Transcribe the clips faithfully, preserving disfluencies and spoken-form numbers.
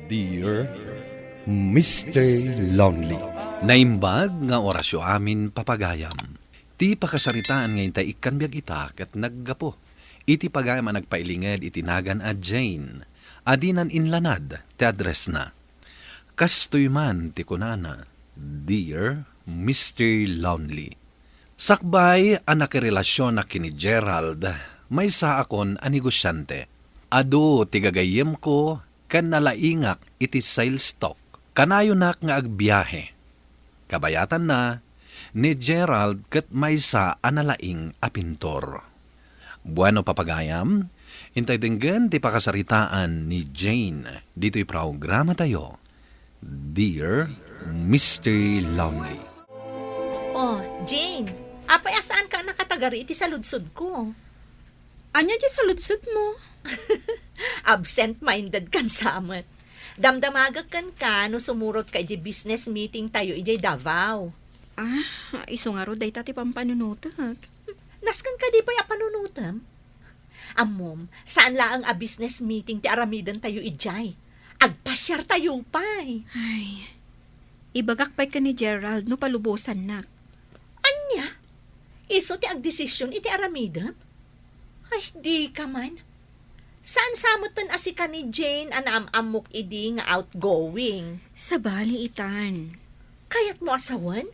Dear Mister Lonely. Naimbag nga orasyo amin, papagayam. Ti pakasaritaan nga intay ikkan biag ita ket naggapu iti pagayam a nagpailinged iti nagan a Jane, a dinan inlanad ti addressna. Kastoy man ti kunana, "Dear Mister Lonely." Sakbay a nakirelasyonak ken ni Gerald, maysaakon a negosiante. Adu ti gagayyemko ken nalaingak iti sales talk. Kanayonak nga agbiahe. Kabayatanna, ni Gerald ket maysa a nalaing a pintor. Bueno, papagayam, intay denggen ti pakasaritaan ni Jane ditoy programatayo, Dear Mister Lonely. Oh, Jane, apay a saanka a nakatagari iti saludsodko? Ania diay saludsodmo? Absent-minded kan sa met. Damdamagek kenka no sumurotka idiay business meeting tayo idiay Davao. Ah, isu ngarud dayta ti pampanunotek. Nasken kadi pay a panunotem? Ammom, saan laeng a business meeting ti aramiden tayo idiay. Agpasiar tayo pay. Ay, ibagak pay ken ni Gerald no palubosannak. Ania? Isu ti agdesisyon iti aramidem? Ay, dika man. Saan sa metten a sika ni Jane a naam-ammok idi nga outgoing? Sabali itan. Kayatmo a sawen?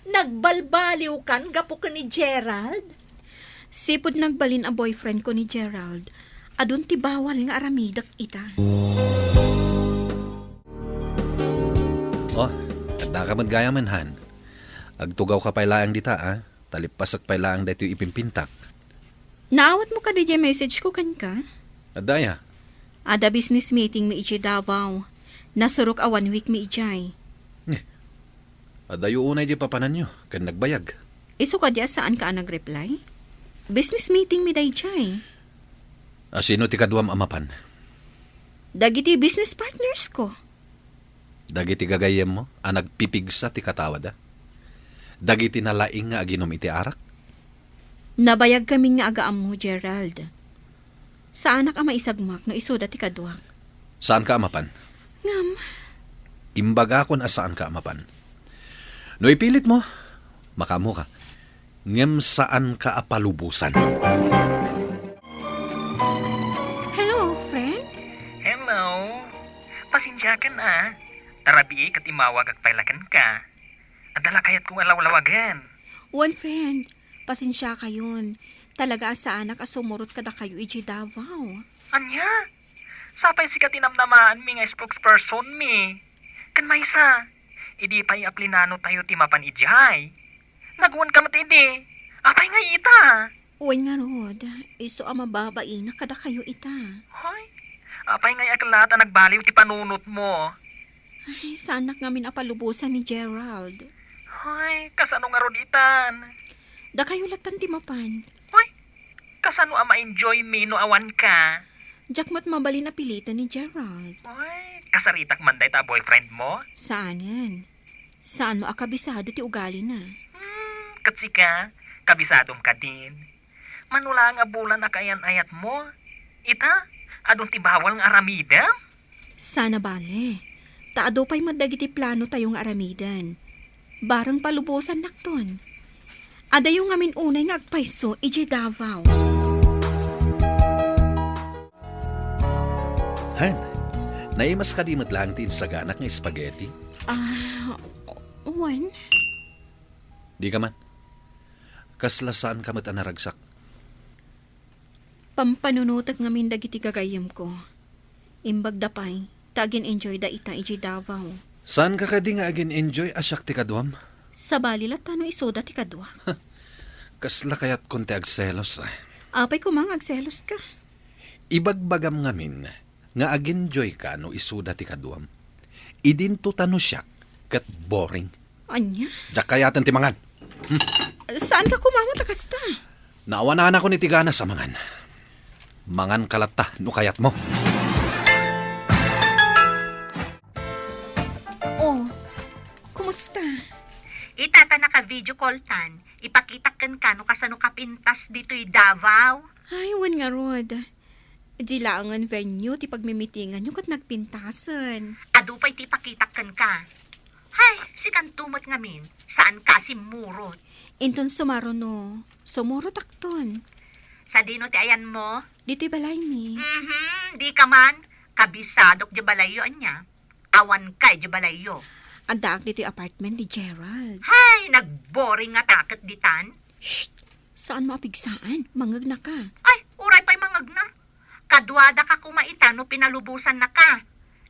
Nagbalbaliwkan gapu ken ni Gerald? Sipud nagbalin a boyfriend ko ni Gerald, adun ti bawal nga aramidek ita. Oh, addaka met gayamen, Han. Agtugawka pay laeng dita, a? Talippasek pay laeng daytoy ipimpintak. Naawatmo kadi diay message ko kenka? Adda aya? Adda business meeting mi idiay Davao. Nasurok a one week mi idiay. Adayo unay diay papananyo ken nagbayag. Isu kadi a saanka a nagreply? Business meeting mi daydiay. A, sino ti kaduam a mapan? Dagiti business partners ko. Dagiti gagayyemmo a nagpipigsa ti katawada? Dagiti nalaing nga aginum iti arak? Nabayagkamin nga agaammo, Gerald. Saanak a maisagmak no isuda ti kaduak. Saanka a mapan? Ngem? Imbagakon a saanka a mapan. No ipilitmo, makaammoka. Ngem saanka a palubosan. Hello, friend? Hello. Pasensiakan a. Ta rabii ket immawagak pay la kenka. Adda la kayatko nga lawlawagen. Wen, friend. Pasensiakayon. Talaga a saanak a sumurot kadakayo idiay Davao. Ania? Sapay sika ti namnamaanmi nga spokespersonmi. Ken maysa, idi pay a plinano tayo ti mapan idiay. Nagwanka met idi. Apay ngay ita? Wen ngarud, isu a mababainak kadakayo ita. Hoy, apay ngay a kellat a nagbaliw ti panunotmo? Ay, saanak ngamin a palubosan ni Gerald. Hoy, kasano ngarud itan? Dakayo lattan ti mapan. Hoy, kasano a ma-enjoy mi no awanka? Diak met mabalin a piliten ni Gerald. Hoy, kasaritak man dayta a boyfriendmo? Saanen. Saanmo a kabisado ti ugalina? Hmm, ket sika, kabisadom kadin. Mano laeng a bulan a kaayan-ayatmo? Ita, adun ti bawal nga aramidem? Sana bale. Ta adu pay met dagiti plano tayo nga aramiden. Bareng palubosannakton. Adayo ngamin unay nga agpayso idiay Davao. Han, naimas kadi met laeng ti insaganak nga spaghetti? Ah, wen. Dika man. Kasla saanka met a naragsak. Pampanunotek ngamin dagiti gagayyemko. Imbagda pay, ta agin-enjoyda ita idiay Davao. Saanka kadi nga agin-enjoy a siak ti kaduam? Sabali latta no isuda ti kaduak. Kasla kayatkon ti agselos, a. Apay koma nga agseloska? Ibagbagam ngamin nga agenjoyka no isuda ti kaduam. Idinto ta no siak, ket boring. Ania? Diak kayaten ti mangan. Hmm. Saanka koma met a kasta? Naawananakon iti ganas a mangan. Manganka latta no kayatmo. Oh, kumusta? Ita ta naka-video call tan, ipakitak kenka no kasano kapintas ditoy Davao. Ay, wen ngarud. Di laengen venue ti pagmimitinganyo ket nagpintasen. Adu pay ti ipakitak kenka. Hay, sikanto met ngamin, saanka a simmurot. Inton sumaruno, sumurotakton. Sadino ti ayanmo? Ditoy balaymi. Mhm, dika man. Kabisadok diay balayyo ania. Awanka idiay balayyo. Addaak ditoy apartment ni Gerald. Hay, nagboring ngata ket ditan. Shh! Saanmo a pigsaan. Mangegnaka. Ay, uray pay mangegna. Kaduadaka koma ita no pinalubosannaka.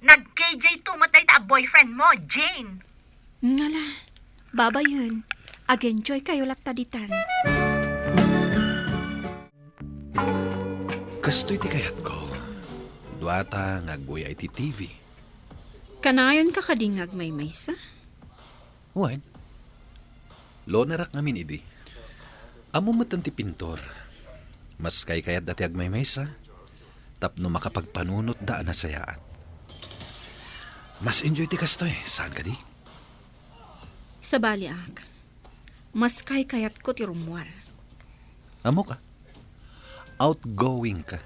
Nag-K J two met dayta a boyfriendmo, Jane. Ngala, babayen. Ag-enjoykayo latta ditan. Kastoy ti kayatko. Duata nga agbuya iti T V. Kanayonka kadi nga agmaymaysa? Wen. Lonerak ngamin idi. Ammom metten ti pintor. Mas kaykayatda ti agmaymaysa tapno makapagpanunotda a nasayaat. Mas enjoy ti kastoy, saan kadi? Sabaliak, mas kaykayatko ti rummuar. Ammoka? Outgoing ka.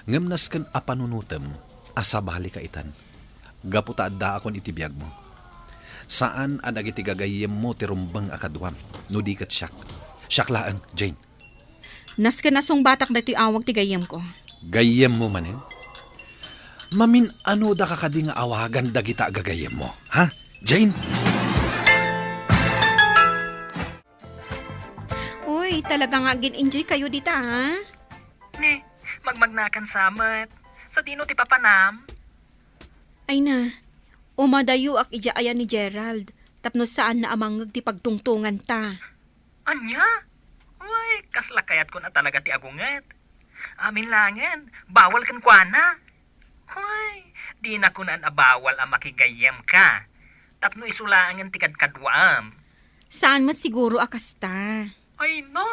Ngem nasken a panunotem a sabalika itan. Gapu ta addaakon iti biagmo. Saan a dagiti gagayyemmo ti rumbeng a kaduam, no di ket siak. Siak laeng, Jane. Nasken a sungbatak daytoy awag ti gayyemko. Gayyemmo manen? Mamin-anodaka kadi nga awagan dagita a gagayyemmo, ha, Jane? Uy, talaga nga agin-enjoykayo dita, ha? Ne, magmagnakan sa met. Sadino ti papanam? Ay na, umadayoak idiay ayan ni Gerald, tapno saanna a mangngeg ti pagtungtunganta. Ania? Uy, kasla kayatkon a talaga ti agunget. Amin laengen, bawal kenkuana. Hoy, dina kunaan a bawal a makigayyemka. Tapno isu laengen ti kadkaduaem. Saan met siguro a kasta. Ay, no.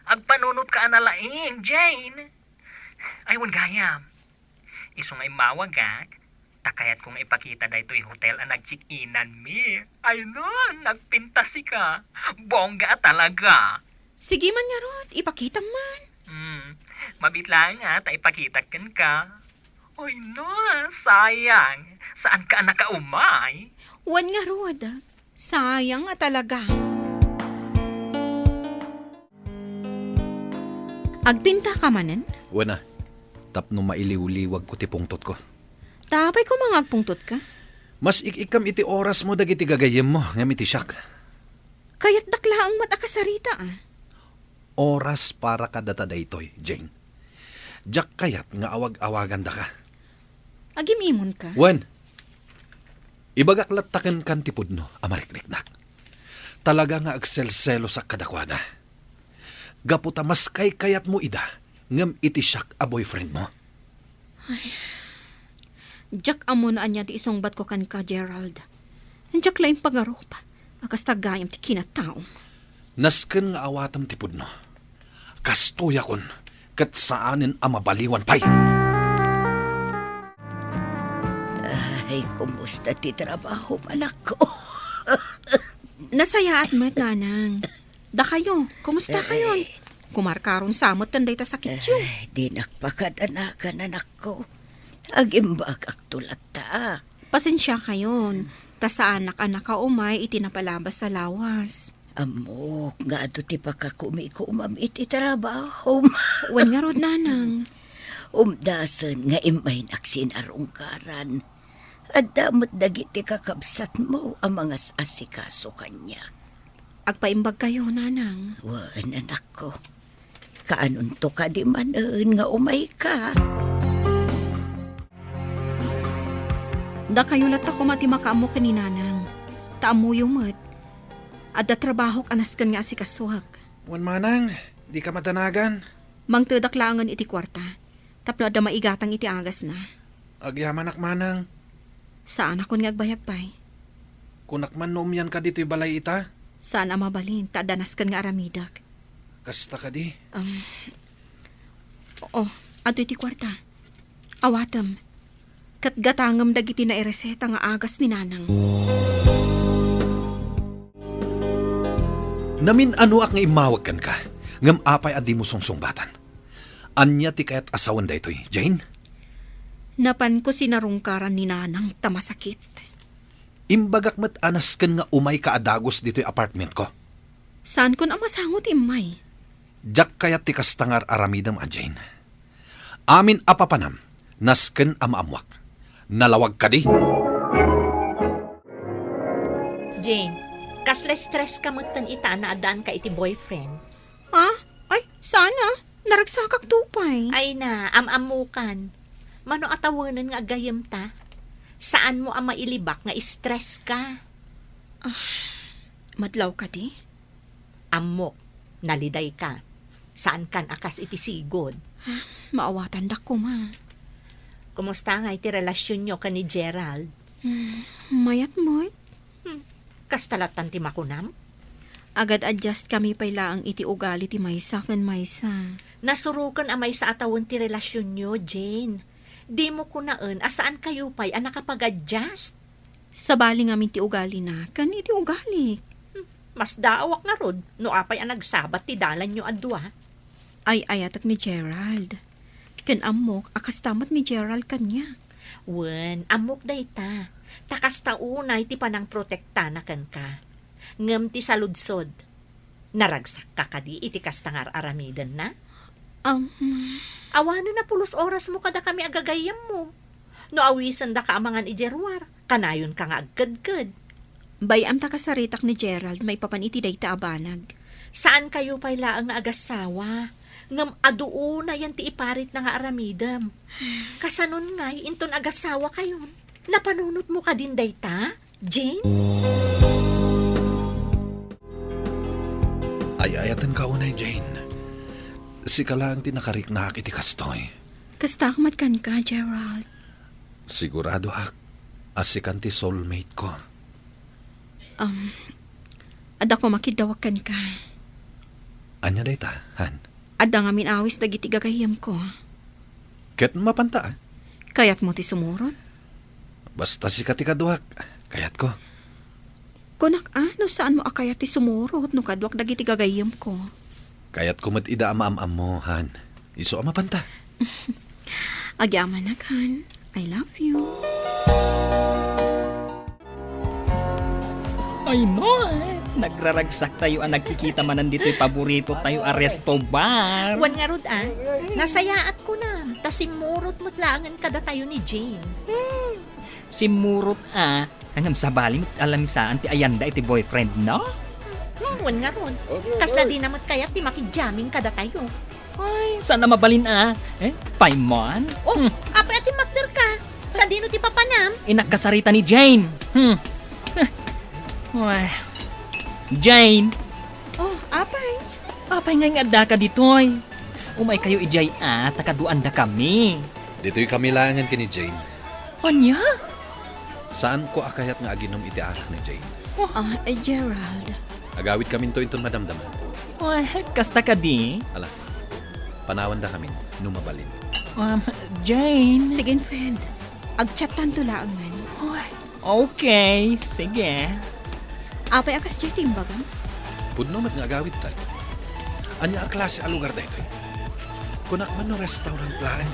Agpanunotka a nalaing, Jane. Ay, wen gayam. Isu nga immawagak, ta kayatko nga ipakita daytoy hotel a nag-check-inanmi. Ay, no, nagpintasika. Bongga a talaga. Sige man ngarud, ipakitam man. Hmm, mabiit laeng nga ta ipakitak kenka. Oy, no, sayang. Saanka a nakaumay? Wen ngarud, sayang a talaga. Agpintaka manen? Wen a, tapno mailiwliwagko ti pungtotko. Ta apay koma nga agpungtotka? Mas ik-ikkam iti orasmo dagiti gagayyemmo ngem iti siak. Kayatdak laeng met a kasarita, a. Oras para kadata daytoy, Jane. Diak kayat nga awag-awagandaka. Agim-imonka? Wen, ibagak latta kenkan ti pudno a marikneknak. Talaga nga agselselosak kadakuada. Gapu ta mas kaykayatmo ida ngem iti siak a boyfriendmo. Ay, diak ammo no ania ti isungbatko kenka, Gerald. Diak la impagarup a kasta gayam ti kinataom. Nasken nga awatem ti pudno. Kastoyakon, ket saanen a mabaliwan pay. Ay, kumusta ti trabaho, anakko? Nasayaat met, nanang. Dakayo, kumusta kayon? Eh. Kumarkaron sa met dayta sakityo. Ay, dinak pakadanagan, anakko. Agimbagakto latta. Pasensiakayon, ta saanak a nakaumay iti napalabas a lawas. Ammok nga adu ti pakakumikumam iti trabahom. Wen ngarud, nanang. Umdasen nga immaynak sinarungkaran. Adda met dagiti kakabsatmo a mangas-asikaso kaniak. Agpaimbagkayo, nanang. Wen, anakko. Kaanonto kadi manen nga umayka? Dakayo latta koma ti makaammo ken ni nanang. Ta ammoyo met, adda trabahok a nasken nga asikasoak. Wen manang, dika madanagan. Mangtedak laengen iti kuarta. Tapno adda maigatang iti agasna. Agyamanak manang. Saanakon nga agbayag pay. Kunak man no umianka ditoy balay ita? Saan a mabalin, ta adda nasken nga aramidek. Kasta kadi? Um, oo, adtoy ti kuarta. Awatem. Ket gatangem dagiti naireseta nga agas ni nanang. Namin-anoak nga immawag kenka, ngem apay a dimo sungsungbatan? Ania ti kayat a sawen daytoy, Jane? Napanko sinarungkaran ni Nanang ta masakit. Imbagak met a nasken nga umayka a dagus ditoy apartmentko. Saankon a masango ti immay. Diak kayat ti kasta nga ar-aramidem a, Jane. Amin a papanam, nasken a maammuak. Nalawag kadi? Jane, kasla stress ka metten ita a naaddaanka iti boyfriend. Ah? Ay, saan a? Naragsakakto pay. Ay na, am-ammokan. Mano a tawenen nga aggayemta? Saanmo a mailibak nga stress ka? Ah, madlaw kadi? Ammok, naliday ka. Saankan a kas iti sigud. Ah, maawatandak koma. Kumusta ngay ti relasionyo ken ni Gerald? Hmm, mayat met. Hmm, kasta lattan ti makunam? Agad-adjust kami pay laeng iti ugali ti maysa ken maysa. Nasuroken a maysa a tawen ti relasionyo, Jane. Dimo kunaen a saankayo pay a nakapag-adjust. Sabali ngamin ti ugalina ken iti ugalik. Hmm, masdaawak ngarud no apay a nagsabat ti dalanyo a dua. Ay-ayatek ni Gerald. Ken ammok a kasta met ni Gerald kaniak. Wen, ammok dayta. Ta kasta unay ti panangprotektana kenka. Ngem ti saludsod, naragsakka kadi iti kasta nga ar-aramidenna? Um. Awanen a pulos orasmo kadakami a gagayyemmo. No awisendaka a mangan idiay ruar, kanayonka nga agkedked. Bay-am ta kasaritak ni Gerald maipapan iti dayta a banag. Saankayo pay laeng nga agassawa, ngem adu unayen ti iparitna nga aramidem. Kasanon ngay inton agassawa kayon? Napanunotmo kadin dayta, Jane? Ay-ayatenka unay, Jane. Sika laeng ti nakariknaak iti kastoy. Kasta met kenka, Gerald. Siguradoak a sikan ti soulmate ko. Um, adda koma kiddawak kenka. Ania dayta, han? Adda ngamin awis dagiti gagayyemko. Ket mapanta, a? Kayatmo ti sumurot? Basta sika ti kaduak, kayatko. Kunak a, no saanmo a kayat ti sumurot no kaduak dagiti gagayyemko. Kayatko met ida a maam-ammo, han. Isu a mapanta. Agyamanak, han. I love you. Ay, no, eh. Nagraragsak tayo a nagkikita manen ditoy paborito tayo a resto bar. Wen ngarud, a. Nasayaat ko na. Ta simmurot met laengen kadatayo ni Jane. Simmurot a, ngem sabali met a la saan ti ayanda iti boyfriend, no? Hmm, wen ngarud. Kasla dina met kayat ti makijamming kadatayo. Ay, saan a mabalin a? Eh, payman? Oh, hmm. Apay a timmakderka? Sadino ti papanam? Innak kasarita ni Jane. Hmm. Ay. Jane. Oh, apay? Apay ngay nga addaka ditoy? Umaykayo idiay a, ta kaduaandakami. Ditoy kami laengen ken ni Jane. Ania? Saanko a kayat nga aginum iti arak ni Jane. Oh. Ah, eh, Gerald. Agawidkaminto inton madamdama. Oh, kasta kadi? Ala, panawandakamin no mabalin. Um, Jane. Sige, friend. Agchattanto laengen. Oh, Okay, sige. Apay a kasdiay ti imbagam? Pudno met nga agawidta. Ania a klase a lugar daytoy? Kunak man no restaurant laeng.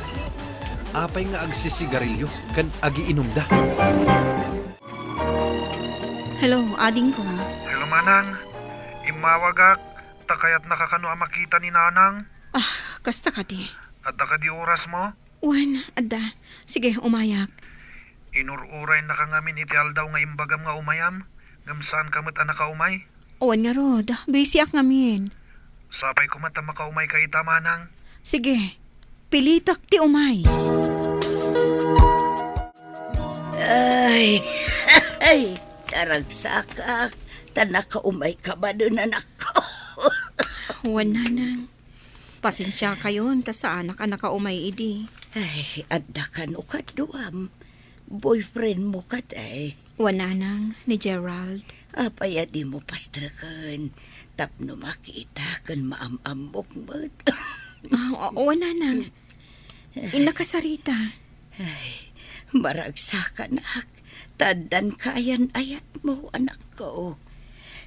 Apay nga agsisigarilyo ken agiinumda? Hello, adingko. Hello, Manang. Immawagak, ta kayatnaka kano a makita ni Nanang. Ah, kasta kadi? Adda kadi orasmo? Wen, adda. Sige, umayak. Inur-uraynaka ngamin iti aldaw nga imbagam nga umayam, ngem saanka met a nakaumay? Wen ngarud, busyak ngamin. Sapay koma ta makaumayka ita, Manang. Sige, pilitak ti umay. Ay, ay, naragsakak, ta nakaumayka manen, anakko. Wen, Nanang. Pasensiakayon, ta saanak a nakaumay idi. Ay, adda kano kaduam. Boyfriend mo kadi? Wen, Nanang, ni Gerald. Apay a dimo pastreken tapno makita ken maam-ammok met? Ah, o-, wen, Nanang. Innak kasarita. Ay, maragsakanak, ta addan kayan ayatmo, anakko.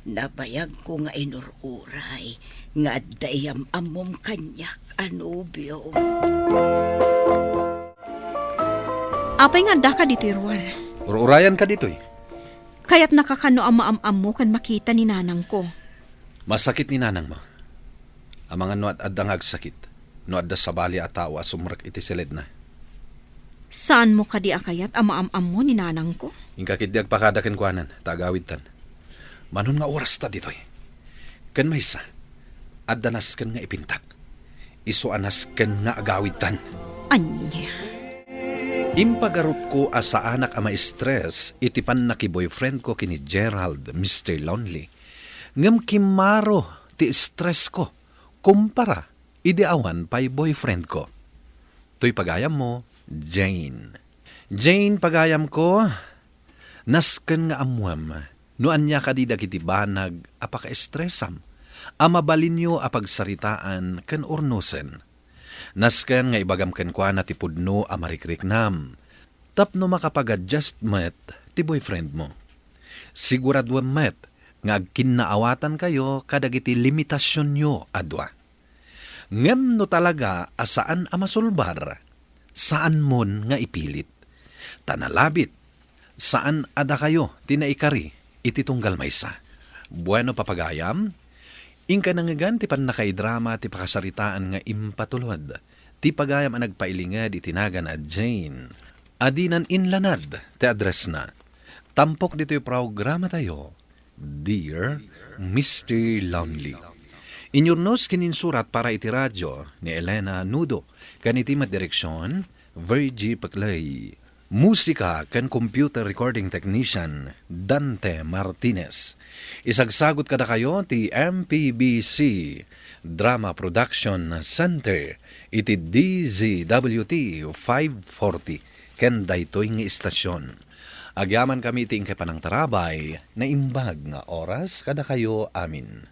Nabayagko nga inur-uray nga adda iyam-ammom kaniak a nobiom. Apay nga addaka ditoy, Ruar? Ur-urayanka ditoy. Kayatnaka kano a maam-ammo ken makita ni nanangko. Masakit ni nanangmo. Amangan no ad-adda nga agsakit, no adda sabali a tao a sumrek iti siledna. Saanmo kadi a kayat a maam-ammo ni nanangko? Inka ketdi agpakada kenkuanan, ta agawidtan. Manon nga orasta ditoy. Ken maysa, adda nasken nga ipintak. Isu a nasken nga agawidtan. Ania? Impagarupko a saanak a ma-stress iti pannakiboyfriendko ken ni Gerald, Mister Lonely. Ngem kimmaro ti stressko kumpara idi awan pay boyfriendko. Toy pagayammo, Jane. Jane, pagayamko, nasken nga ammuem no ania kadi dagiti banag a pakaestresam a mabalinyo a pagsaritaan ken urnosen. Nasken nga ibagam kenkuana ti pudno a marikriknam tapno makapag-adjust met ti boyfriendmo. Siguraduem met nga agkinnaawatankayo kadagiti limitasionyo a dua. Ngem no talaga a saan a masulbar, saanmon nga ipilit. Ta nalabit, saan a dakayo ti naikari iti tunggal maysa. Bueno, papagayam, inka nangngegan ti pannakaidrama ti pakasaritaan nga impatulod ti pagayam a nagpailinged iti nagan a Jane. Adinan inlanad ti addressna. Tampok ditoy programatayo, Dear Mister Lonely. Inyurnos ken insurat para iti radio ni Elena Nudo, ken iti met direksion, Virgie Peclay. Musika ken computer recording technician, Dante Martinez. Isagsagot kadakayo ti M P B C Drama Production Center iti D Z W T five forty ken daytoy nga istasion. Agyamankami iti inkay panangtarabay, naimbag nga oras kadakayo amin.